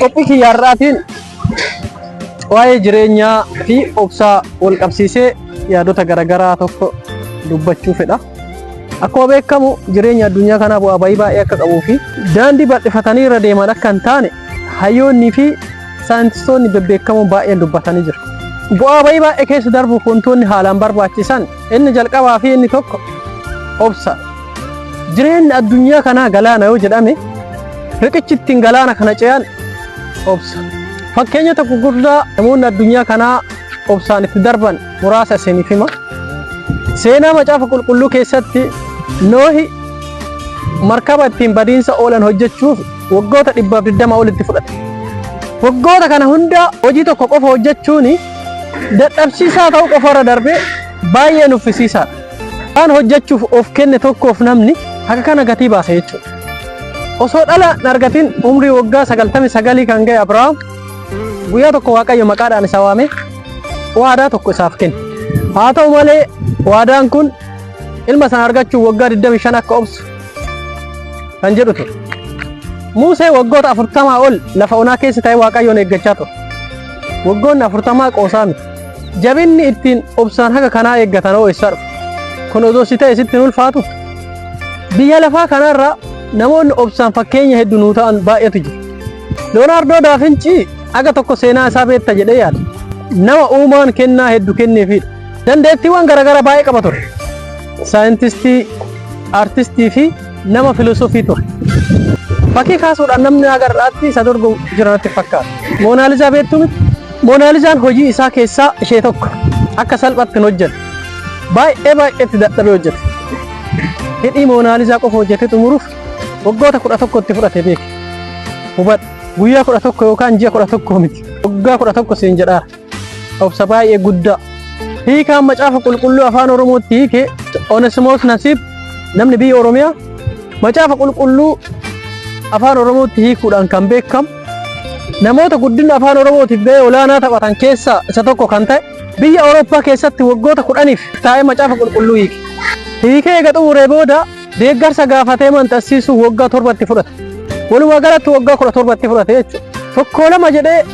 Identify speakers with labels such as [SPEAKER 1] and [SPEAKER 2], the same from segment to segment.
[SPEAKER 1] Qophii kiyya har'aatiin waa'ee jireenyaa fi obsaa wal qabsiisee yaadota garaagaraa tokko dubbachuu fedha. Akkuma beekamu jireenya addunyaa kanaa bu'aa bayii baay'ee akka qabuu fi daandii bal'ifatanii irra deeman akka hin taane hayyoonnii fi saayintistoonni bebbeekamoon baay'een dubbatanii jiru. Bu'aa bayii baay'ee keessa darbuuf wantoonni haalaan barbaachisan inni jalqabaa fi inni tokko obsa. Jireenyi addunyaa kanaa galaana yoo jedhame, riqichi ittiin galaana kana ce'an obsa. Fakkeenya tokko guddaa namoonni addunyaa kanaa obsaan itti darban muraasa isiniif hima. Seenaa Macaafa Qulqulluu keessatti Noohi markaba ittiin badiinsa oolan hojjechuuf waggoota 120 olitti fudhate. Waggoota kana hunda hojii tokko qofa hojjechuun dadhabsiisaa ta'uu qofa irra darbee baay'ee nuffisiisaadha. Waan hojjechuuf of kenne tokkoof namni haga kana gatii baasa jechuudha. Osoo dhala hin argatin umrii waggaa 99 kan ga'e Abrahaam guyyaa tokko Waaqayyo maqaadhaan isa waame, waadaa tokko isaaf kenne. Haa ta'u malee, waadaan kun ilma sana argachuuf waggaa 25 akka obsu kan jedhu ture. Musee waggoota 40 ol lafa onaa keessa ta'ee Waaqayyoon eeggachaa ture. Waggoonni 40 qoosaa miti. Jabinni ittiin obsaan haga kanaa eeggatan hoo eessaa dhufe? Kun odoo si ta'e sitti hin ulfaatu? Biyya lafaa kanarra namoonni obsaan fakkeenya hedduu nuu ta'an baay'eetu jiru. Leeyonaardoo Daafincii aga tokko seenaa isaa beekta jedhee yaada. Nama uumaan kennaa hedduu kenneefidha. Dandeettiiwwan garaagaraa baay'ee qaba ture. Saayintistii, aartistii fi nama filosofii ture. Fakkii kaasuudhaan namni haga har'aatti isa dorgomu jira natti fakkaata. Moonaalizaa beektuu miti? Moonaalizaan hojii isaa keessaa ishee tokko. Akka salphaatti hin hojjenne. Baay'ee baay'eetti dadhabee hojjete. Hidhii Moonaalizaa qofa hojjetee xumuruuf waggoota 11 itti fudhate beeki. Hubadhu. Guyyaa 11 yookaan ji'a 11 miti. Waggaa 11 siin jedhaara. Obsa baay'ee guddaa. Hiikaan Macaafa Qulqulluu Afaan Oromootti hiike Onesimoos Nasiib, namni biyya Oromiyaa Macaafa Qulqulluu Afaan Oromootti hiikuudhaan kan beekamu, namoota guddina Afaan Oromootiif gahee olaanaa taphatan keessaa isa tokko kan ta'e, biyya Awurooppaa keessatti waggoota 10f taa'ee Macaafa Qulqulluu hiike. Hiikee eega xumuree booda deeggarsa gaafatee maxxansiisuuf waggaa 7tti fudhate. Walumaa galatti waggaa 17tti fudhate jechuudha. Tokko lama jedhee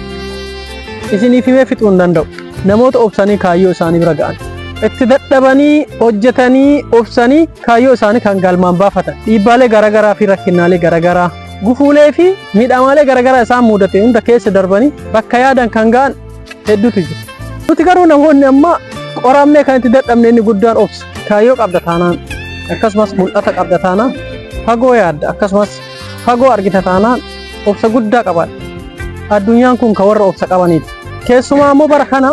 [SPEAKER 1] isiniif himee fixuu hin danda'u. Namoota obsanii kaayyoo isaanii bira ga'an. Itti dadhabanii hojjetanii obsanii kaayyoo isaanii kan galmaan baafatan. Dhiibbaalee garaagaraa fi rakkinaalee garaagaraa, gufuulee fi miidhamaalee garaagaraa isaan mudate hunda keessa darbanii bakka yaadan kan ga'an hedduutu jiru. Nuti garuu namoonni amma qoramnee kan itti dadhabne inni guddaan obsa. Kaayyoo qabda taanaan, akkasumas mul'ata qabda taanaan, fagoo yaadda akkasumas fagoo argita taanaan, obsa guddaa qabaadha. Addunyaan kun kan warra obsa qabaniiti. Keessumaa immoo bara kana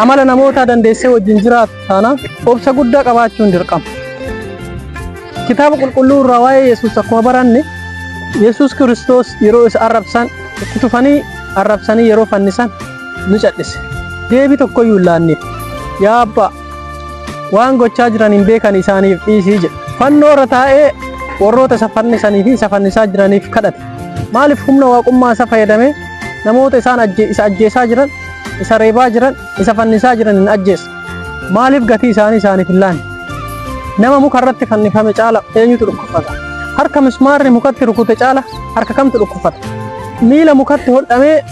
[SPEAKER 1] amala namootaa dandeessee wajjin jiraatu taanaan obsa guddaa qabaachuun dirqama. Kitaaba Qulqulluu irraa waa'ee Yesuus akkuma baranne, Yesuus Kiristoos yeroo isa arrabsan, itti tufanii arrabsanii yeroo fannisan ni cadhise. Deebii tokkoyyuu hin laanneef. "Yaa Abbaa, waan gochaa jiran hin beekan, isaaniif dhiisii" jedhe. Fannoo irra taa'ee warroota isa fannisanii fi isa fannisaa jiraniif kadhate. Maaliif humna waaqummaa isa fayyadamee namoota isaan isa ajjeesaa jiran, isa reebaa jiran, isa fannisaa jiran hin ajjeesne? Maaliif gatii isaanii isaaniif hin laanne? Nama muka irratti fannifame caala eenyutu dhukkubsata? Harka mismaarri mukatti rukute caala harka kamtu dhukkubsata? Miila mukatti hodhamee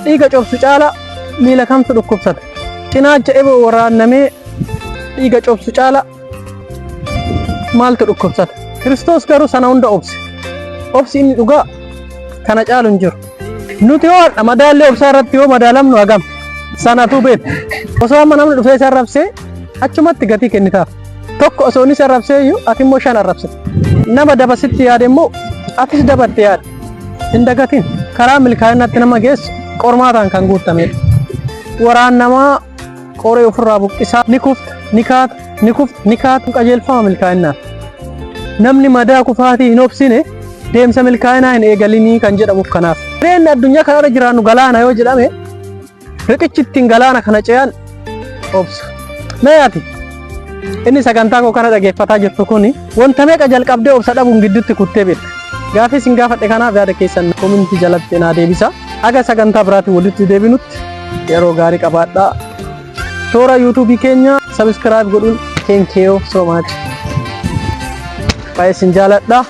[SPEAKER 1] dhiiga cobsu caala miila kamtu dhukkubsata? Cinaacha eboo waraannamee dhiiga cobsu caala maaltu dhukkubsata? Kiristoos garuu sana hunda obse. Obsi inni dhugaa kana caalu hin jiru. Nuti yoo har'a madaallee obsaa irratti yoo madaalamnu hagam? Sanatu beektu. Osoo amma namni dhufee isa arrabsee achumatti gatii kennitaaf. Tokko osoo inni isa arrabsee iyyuu ati immoo shan arrabsita. Nama daba sitti yaade immoo atis dabatte yaade. Hin dagatin, karaa milkaa'inaatti nama geessu qormaataan kan guutamedha. Waraan namaa qoree ofirraa buqqisaa ni kufta, ni kaata, ni kufta, ni kaatu, qajeelfama milkaa'inaa. Namni madaa kufaatii hin obsine deemsa milkaa'inaa hin eegalinii kan jedhamuuf kanaaf. Jireenyi addunyaa kanarra jiraannu galaana yoo jedhame, riqichi ittiin galaana kana ce'an obsa. Mee ati inni sagantaa koo kana dhageeffataa jirtu kuni wanta meeqa jalqabdee obsa dhabuun gidduutti kuttee beekta? Gaafii isin gaafadhe kanaaf yaada keessan komintii jalatti naa deebisa. Aga sagantaa biraatiin walitti deebinutti yeroo gaarii qabaadhaa. Toora YouTubeii keenya subscribe godhuun, thank you so much. Baay'ee isin jaaladha.